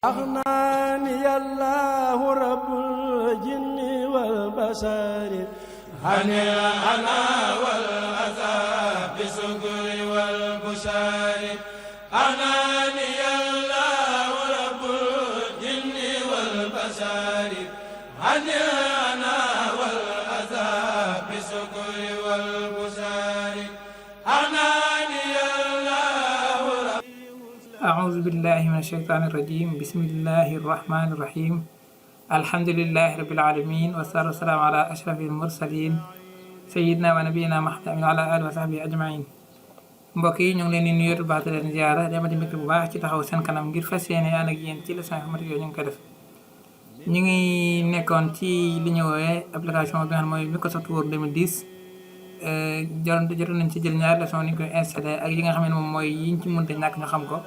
أغناني الله رب الجن والبشر عن الأنا والأذى بالشكر والبشر أغناني الله رب الجن والبشر عن الأنا والأذى بالشكر والبشر أغناني الله رب. أعوذ بالله من الشيطان الرجيم. بسم الله الرحمن الرحيم. الحمد لله رب العالمين والصلاة والسلام على أشرف المرسلين سيدنا ونبينا محمد وعلى آله وصحبه أجمعين. mbokk yi ñu ngi leen di nuyu baax di leen ziara di amati mbégte bu baax ci taxaw seen kanam ngir fas yéene ànd ak yéen ci leçon informatique yooyu ñu ngi koy def. ñu ngi nekkoon ci li ñu woowee application bi nga xam mooy Microsoft Word 2010. jotoon nañ ci jël ñaari leçon ni ñu koy installé ak yi nga xam ne moom mooy yi ñu ci mënta ñàkk ñu xam ko.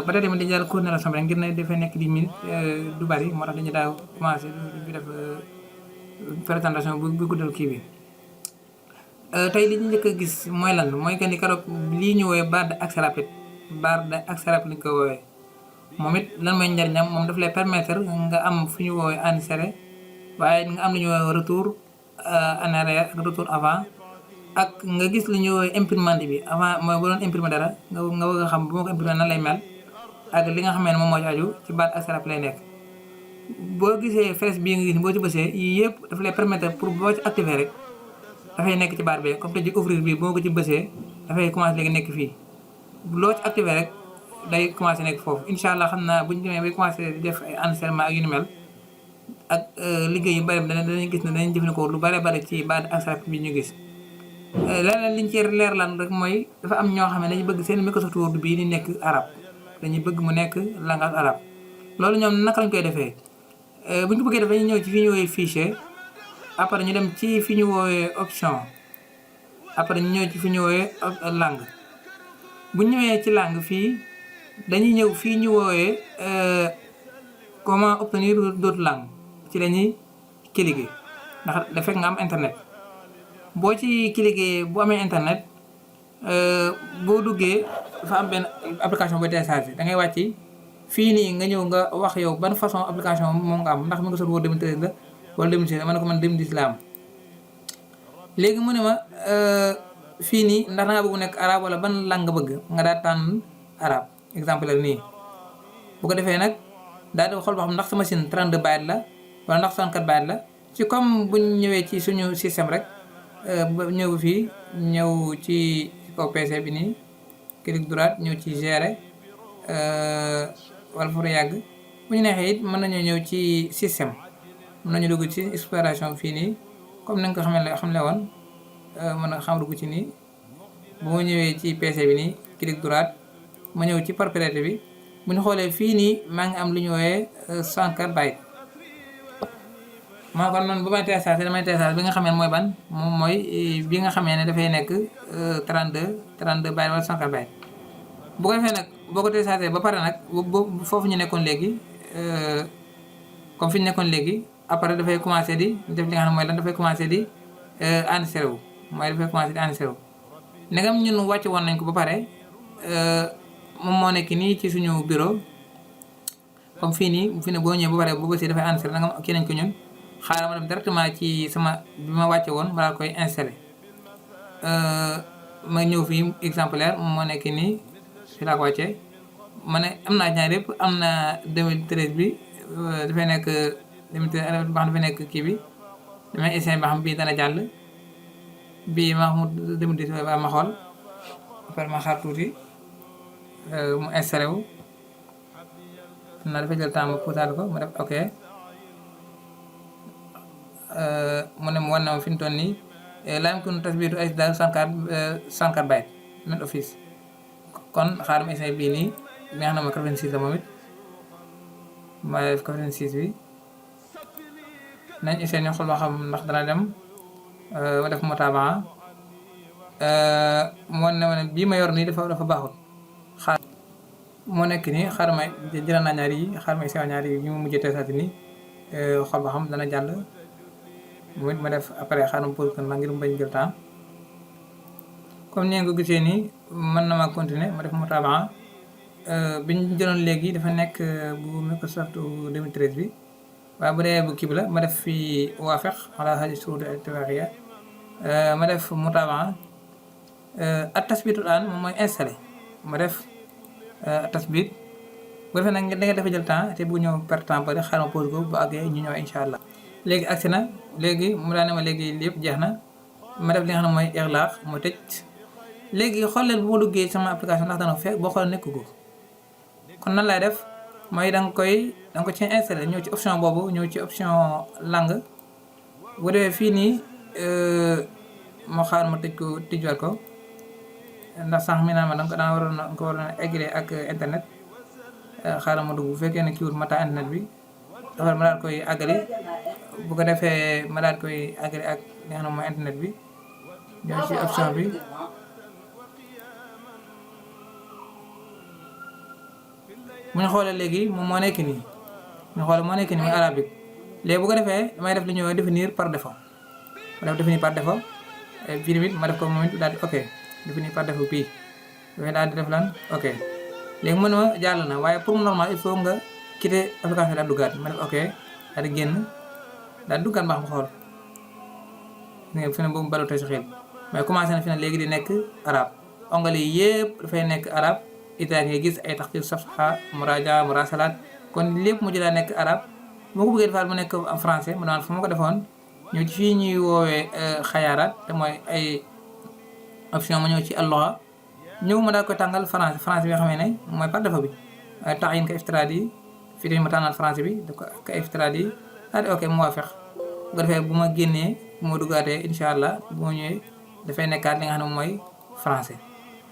ba tey tamit dañu daal cours leçon bi rek ngir ne dafay nekk 10 minutes du bari moo tax dañu daaw commencé du def présentation bu guddal kii bi. tey li ñu njëkk a gis mooy lan mooy que ni keroog lii ñu woowee barre d'accès rapide lañ ko woowee moom it lan mooy njariñam moom daf lay permettre nga am fu ñu woowee enregistré waaye nga am lu ñu woowee retour en arrière ak retour avant ak nga gis lu ñu woowee imprimante bi avant mooy bu doon imprimer dara nga bëgg a xam bu ma ko imprimer nan lay mel ak li nga xam ne moom moo ci aju ci barre d'accès rapide lay nekk. boo gisee flèche bii nga gis boo ci bësee yii yëpp daf lay permettre pour boo ci activer rek dafay nekk ci barre bi comme te ci ouvrir bi boo ko ci bësee dafay commencé léegi nekk fii loo ci activer rek day commencé nekk foofu incha allah xam naa bu ñu demee bay commencé di def ay enregistrement ak yu ni mel ak liggéey yu bëri danañ gis ne danañ jëfandikoo lu bëri bëri ci barre d'accès rapide bi ñu gis. leneen liñ ci leer lan rek mooy dafa am ñoo xam ne dañu bëgg seen Microsoft Word bii di nekk arabe dañuy bëgg mu nekk langage arabe loolu ñoom naka lañ koy defee bu ñu ko bëggee def dañuy ñëw ci fi ñu woowee fichier après ñu dem ci fi ñu woowee option après ñu ñëw ci fi ñu woowee langue bu ñu ñëwee ci langue fii dañuy ñëw fii ñu woowee comment obtenir d'autres langues ci lañuy cliquer ndax da fekk nga am internet. boo ci cliquer bu amee internet boo duggee dafa am benn application booy téléchargé da ngay wàcc fii nii nga ñëw nga wax yow ban façon application moom nga am ndax mi nga soog Word 2013 la wala 2016 ma ne ko man 2010 la am. léegi mu ne ma fii nii ndax dangaa bëgg nekk arabe wala ban langue nga bëgg nga daal tànn arabe exemple la nii bu ko defee nag daal di xool ba xam ndax sa machine 32 bytes la wala ndax 64 bytes la ci comme buñ ñëwee ci suñu système rek. ñëw fii ñëw ci kaw PC bi nii clic droit ñëw ci gérer wala fu yàgg bu ñu neexee it mën nañoo ñëw ci système mën nañu dugg ci exploration fii nii comme ni nga ko xamle woon mën a xam dugg ci nii bu ma ñëwee ci PC bi nii clic droit ma ñëw ci propriété bi bu ñu xoolee fii nii maa ngi am lu ñu woowee 64 bytes maa kon man bu may téléchargé damay téléchargé bi nga xamee ne mooy ban moom mooy bi nga xamee ne dafay nekk 32 bytes wala 64 bytes bu ko defee nag boo ko téléchargé ba pare nag foofu ñu nekkoon léegi comme fi ñu nekkoon léegi après dafay commencé di def li nga xam ne mooy lan dafay commencé di enregistré wu mooy dafay commencé di enregistré wu ndegam ñun wàcc woon nañ ko ba pare moom moo nekk nii ci suñu bureau comme fii nii fi ne boo ñëwee ba pare boo bësee dafay enregistré nanga kii nañ ko ñun xaaral ma dem directement ci sama bi ma wàcce woon ma daal koy installé ma ñëw fii exemplaire moo nekk nii fii laa ko wàccee ma ne am naa ñaar yëpp am na 2013 bi dafay nekk 2013 ba xam dafay nekk kii bi damay essayer ba xam bii dana jàll bii ma xam 2010 ba ma xool après ma xaar tuuti mu installé wu xam naa dafay jël temps ma puusaal ko ma def ok mu ne mu wan na ma fi mu toll nii laa yumkinu tasbiitu ay daal 64 bytes même office kon xaaral ma essayé bii nii bi nga xam ne ma 86 la moom it ma def 86 bi nañ essayé ñu xool ba xam ndax dana dem ma def mutaabaa mu wan ne ma ne bii ma yor nii dafa baaxul xaar moo nekk nii xaaral ma jël naa ñaari yi xaaral ma essayé ñaari yi ñu ma mujjee teesaati nii xool ba xam dana jàll. mu it ma def après xaaral ma pause ko ngir mu bañ jël temps comme ni nga ko gisee nii mën na ma continuer ma def mutaabaa bi ñu jëloon léegi dafa nekk bu Microsoft 2013 bi waaye bu dee bu kii bi la ma def fii waafiq ala hadi surut itibaariya ma def mutabaa at tasbitul an moom mooy installé ma def tasbit bu defee nag da nga dafa jël temps te bu ñëw perte temps bari xaaral ma pause ko bu àggee ñu ñëw incha allah. léegi agsi na léegi mu daan ne ma léegi lépp jeex na ma def li nga xam ne mooy irlaax mooy tëj léegi xool leen bu ma duggee sama application ndax dana fekk boo xoolee nekk ko kon nan lay def mooy da nga ko ci installé ñëw ci option boobu ñëw ci option langue bu defee fii nii moo xaar ma tëj ko tijjuwaat ko ndax sànq mi naan ma danga ko waroon a égré ak internet xaaral ma dugg bu fekkee ne kiiwul ma taa internet bi dafa ma daal koy àggale bu ko defee ma daal koy àggale ak li nga xam ne mooy internet bi ñëw ci option bi mu ñu xoolee léegi moom moo nekk nii ñu xoolee moo nekk nii mooy arabique léegi bu ko defee damay def li ñuy définir par défaut ma def définir par défaut fii tamit ma def ko moom it daal di ok définir par défaut bii dafay daal di def lan ok léegi mën ma jàll na waaye pour mu normal il faut nga quitter application daal duggaat ma def ok daal di génn daal di duggaat baax ma xool nga fi ne boobu balu tey si xel mais commencé na fi ne léegi di nekk arabe onglet yi yëpp dafay nekk arabe italien ngay gis ay taxtir safha muraja murasalaat kon lépp mu jëlaat nekk arabe moo ko bëggee defaat mu nekk en français mu naan fu ma ko defoon ñëw ci fii ñuy woowee xayaaraat te mooy ay option ma ñëw ci alloha ñëw ma daal koy tàngal français bi nga xamee ne mooy par défaut bi taxin ka iftirad yi fii tamit ma tànnal français bi daf ko ka iftirad yi daal di ok mu waafeq bu ko defee bu ma génnee bu ma duggaatee incha allah bu ma ñëwee dafay nekkaat li nga xam ne mooy français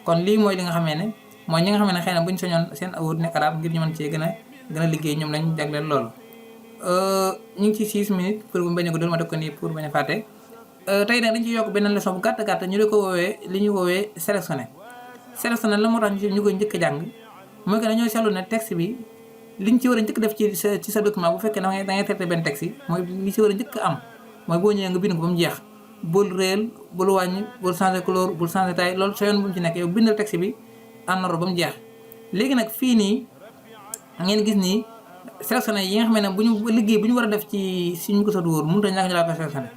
kon lii mooy li nga xamee ne mooy ñi nga xam ne xëy na bu ñu soñoon seen awut nekk arabe ngir ñu mën cee gën a liggéey ñoom lañ jagleel loolu ñu ngi ci 6 minutes pour bu bañ a guddal ma def ko nii pour bañ a fàtte tey nag dañ ci yokk benn leçon bu gàtt ñu di ko woowee li ñuy woowee sélectionné la moo tax ñu koy njëkk a jàng mooy que dañoo seetlu ne texte bi liñ ci war a njëkk def ci sa document bu fekkee da ngay traité benn texte yi mooy li ci war a njëkk am mooy boo ñëwee nga bind ko ba mu jeex bul réel bul wàññi bul changé couleur bul changé taille loolu sa yoon bu mu ci nekk yow bindal texte bi en ordre ba mu jeex léegi nag fii nii ngeen gis nii sélectionné yi nga xam ne bu ñu liggéey bu ñu war a def ci suñu Microsoft Word mënut a ñàkk ñu laa ko sélectionné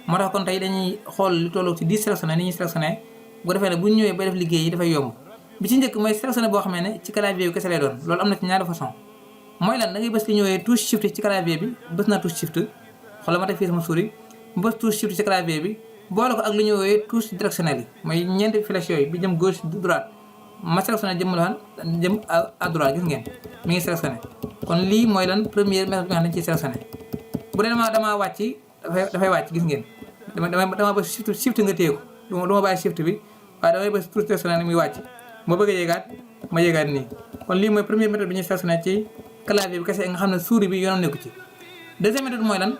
moo tax kon tey dañuy xool li tollu ci 10 sélectionné ni ñuy sélectionné bu defee ne bu ñu ñëwee ba def liggéey yi dafay yomb bi ci njëkk mooy sélectionné boo xamee ne ci clavier bi kese lay doon loolu am na ci ñaari façon mooy lan da ngay bës li ñëwee touche shift ci clavier bi bës naa touche shift xoolal ma teg fii sama souris bës touche shift ci clavier bi boole ko ak li ñëwee touche directionnelle yi mooy ñeenti flèche yooyu bi jëm gauche droite ma sélectionné jëm la jëm à droite gis ngeen mi ngi sélectionné kon lii mooy lan première méthode bi nga xam ne dañ ciy sélectionné bu dee damaa wàcc dafay wàcc gis ngeen dama bës shift nga téye ko du ma bàyyi shift bi waaye damay bës touche directionnelle muy wàcc moo bëgg a yéegaat ma yéegaat nii kon lii mooy première méthode bi ñuy sélectionné ci clavier bi kese nga xam ne souris bi yoonam nekku ci deuxième méthode mooy lan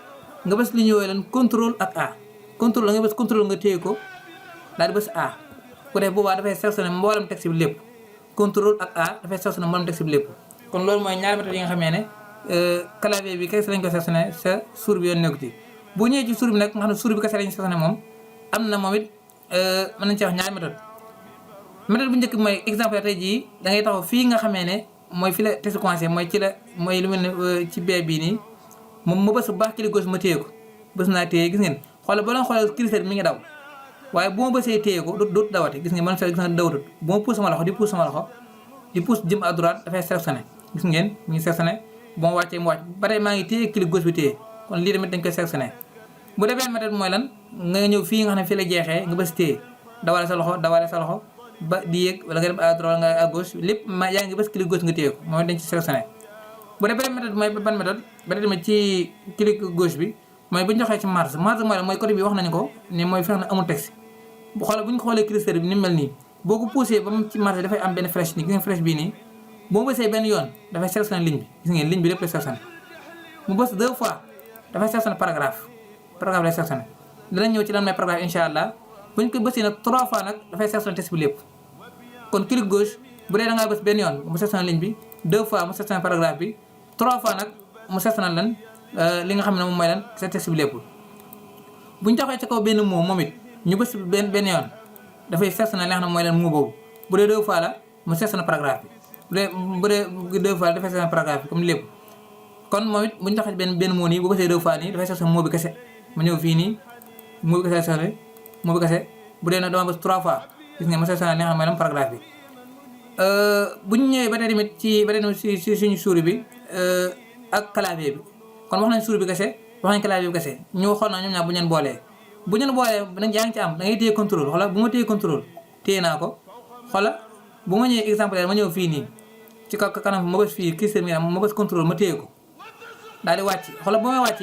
nga bës li ñëwee lan contrôle ak A contrôle la nga bës contrôle nga téye ko daal di bës A bu def boobaa dafay sélectionné mboolem texte bi lépp contrôle ak A dafay sélectionné mboolem texte bi lépp kon loolu mooy ñaari méthode yi nga xamee ne clavier bi kese lañ ko sélectionné sa souris bi yoon nekku ci bu ñëwee ci souris bi nag nga xam ne souris bi kese lañ sélectionné moom am na moom it mën nañ ci wax ñaari méthode bu njëkk bi mooy exemple tey jii da ngay taxaw fii nga xamee ne mooy fi la texte commencé mooy ci la mooy lu mel ne ci bee bii nii moom ma bës bu baax clic gauche ma téye ko bës naa téye gis ngeen xoolal ba doon xoolal curseur mi ngi daw waaye bu ma bësee téye ko dootu dawate gis ngeen man gis nga dawatut bu ma pousse sama loxo di pousse jëm à droite dafay sélectionné gis ngeen mi ngi sélectionné bu ma wàccee mu wàcc ba tey maa ngi téye clic gauche bi téye kon lii tamit dañ koy sélectionné bu defee méthode mooy lan nga ñëw fii nga xam ne fii la jeexee nga bës téye dawale sa loxo ba di yéeg wala nga dem à droite nga à gauche lépp ma yaa ngi bës clic gauche nga téye ko moom dañ ci sélectionné bu dee beneen méthode mooy ban méthode ba demee ci clic gauche bi mooy bu ñu joxee ci marge mooy lan mooy côté bi wax nañu ko ne mooy fi nga xam ne amul texte bu xoolee bu ñu xoolee curseur bi ni mel nii boo ko poussé ba mu ci marge dafay am benn flèche nii gis ngeen flèche bii nii boo bësee benn yoon dafay sélectionné ligne bi gis ngeen ligne bi lépp lay sélectionné mu bës 2 fois dafay sélectionné paragraphe lay sélectionné dinañ ñëw ci lan mooy paragraphe incha allah bu ñu ko bësee nag 3 fois nag dafay sélectionné texte bi lépp kon clic gauche bu dee da ngaa bës benn yoon mu sélectionné ligne bi 2 fois mu sélectionné paragraphe bi 3 fois nag mu sélectionné lan li nga xam ne moom mooy lan sa texte bi lépp bu ñu joxee ci kaw benn mot moom it ñu bës benn yoon dafay sélectionné li nga xam ne mooy lan mot boobu bu dee 2 fois la mu sélectionné paragraphe bi bu dee 2 fois dafay sélectionné paragraphe bi comme lépp kon moom it bu ñu taxee benn mot nii bu bësee 2 fois nii dafay sélectionné mot bi kese ma ñëw fii nii mot bi kese sélectionné mot bi kese bu dee nag dama bës 3 fois gis nga ma sélectionné li nga xam ne mooy paragraphe bi bu ñu ñëwee ba tey tamit ci suñu souris bi ak clavier bi kon wax nañ souris bi kese wax nañ clavier bi kese ñu xool naa ñoom ñaar bu ñu leen boolee nag yaa ngi ci am da ngay téye contrôle xoola bu ma téye contrôle téye naa ko xoola bu ma ñëwee exemplaire ma ñëw fii nii ci kanam ma bës fii cristal mi ma bës contrôle ma téye ko daal di wàcc xoola bu may wàcc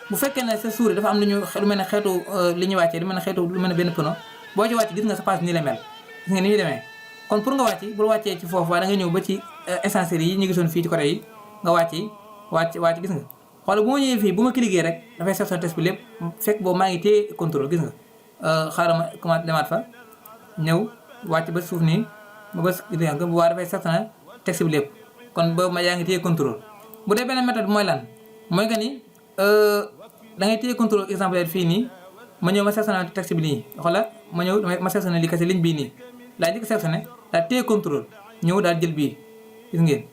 bu fekkee ne sa souris dafa am lu mel ne xeetu li ñuy wàccee lu mel ne benn pneu boo ci wàcc gis nga sa page nii la mel gis nga ni muy demee kon pour nga wàcc bul wàccee ci foofu waaye da nga ñëw ba ci instances yi ñu gisoon fii ci côté yi nga wàcc gis nga xoolal bu ma ñëwee fii bu ma cliquer rek dafay sélectionné texte bi lépp fekk boobu maa ngi téye contrôle gis nga xaaral ma commencé demaat fa ñëw wàcc ba suuf nii ba bës bu waa dafay sélectionné texte bi lépp kon boobu ma yaa ngi téye contrôle bu dee beneen méthode bi mooy lan mooy que ni da ngay téye contrôle exemplaire fii nii ma ñëw ma sélectionné texte bi nii xoolal ma ñëw ma sélectionné li kese ligne bii nii laa njëkk sélectionné daal téye contrôle ñëw daal jël bii gis ngeen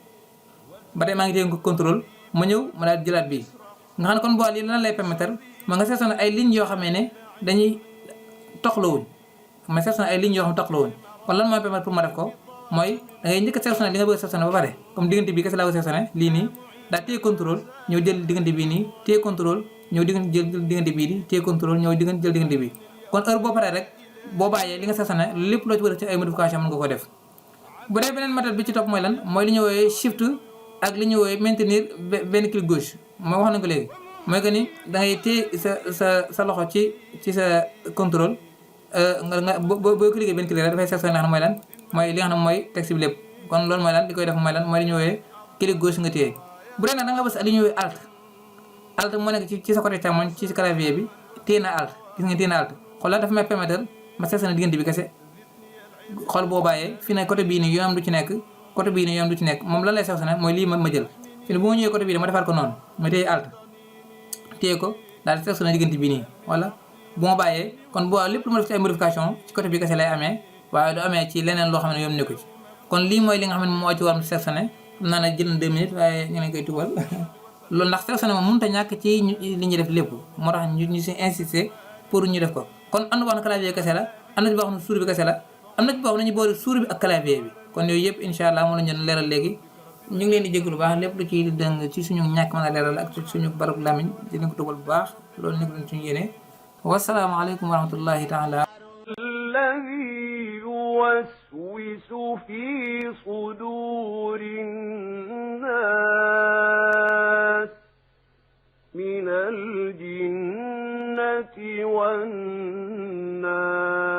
ba tey maa ngi téye contrôle ma ñëw ma daal jëlaat bii nga xam ne kon boo lii lan lay permettre ma nga sélectionné ay lignes yoo xamee ne dañuy toxlawuñ ma sélectionné ay lignes yoo xam ne toxlawuñ kon lan mooy permettre pour ma def ko mooy da ngay njëkk a sélectionné li nga bëgg a sélectionné ba pare comme diggante bii kese laa bëgg a sélectionné lii nii daal téye contrôle ñëw jël diggante bii nii téye contrôle ñëw jël diggante bii nii téye contrôle ñëw jël diggante bii kon heure boo paree rek boo bàyyee li nga sélectionné lépp loo ci bëgg ci ay modification mën nga ko def bu dee beneen méthode bi ci topp mooy lan mooy li ñu woowee shift ak li ñu woowee maintenir benn clic gauche mooy wax nañ ko léegi mooy que ni da ngay téye sa loxo ci sa contrôle nga boo cliquer benn clic rek dafay sélectionné li nga xam ne mooy lan mooy li nga xam ne mooy texte bi lépp kon loolu mooy lan li koy def mooy lan mooy li ñu woowee clic gauche nga téye bu dee nag da nga bës li ñu woowee alt moo nekk ci sa côté càmmoñ ci clavier bi téye na alt gis nga téye na alt xoolal dafa may permettre ma sélectionné diggante bi kese xool boo bàyyee fii nag côté bii nii yoonam du ci nekk côté bii nii yoonam du ci nekk moom lan lay sélectionné mooy lii ma jël fii ne bu ma ñëwee côté bii dama defaat ko noonu ma téye alt téye ko daal di sélectionné diggante bii nii wala bu ma bàyyee kon boo lépp lu ma def ci ay modification ci côté bi kese lay amee waaye du amee ci leneen loo xam ne yoon nekku ci kon lii mooy li nga xam ne moo ci war a sélectionné xam naa ne jël na 2 minutes waaye ñu ngi koy tubal loolu ndax sélectionné moom mënut a ñàkk ci li ñuy def lépp moo tax ñu si insister pour ñu def ko kon am na boo xam ne clavier kese la am na ci boo xam ne souris bi kese la am na ci boo xam ne ñu boole souris bi ak clavier bi kon yooyu yëpp incha allah moom la ñu leeral léegi ñu ngi leen di jégalu bu baax lépp lu ciy dëng ci suñu ñàkk mën a leeral ak suñu barab lamiñ dinañ ko tubal bu baax loolu nekk nañ suñu yéene wasalaamaaleykum wa rahmatullahi taala الذي يوسوس في صدور الناس من الجنة والناس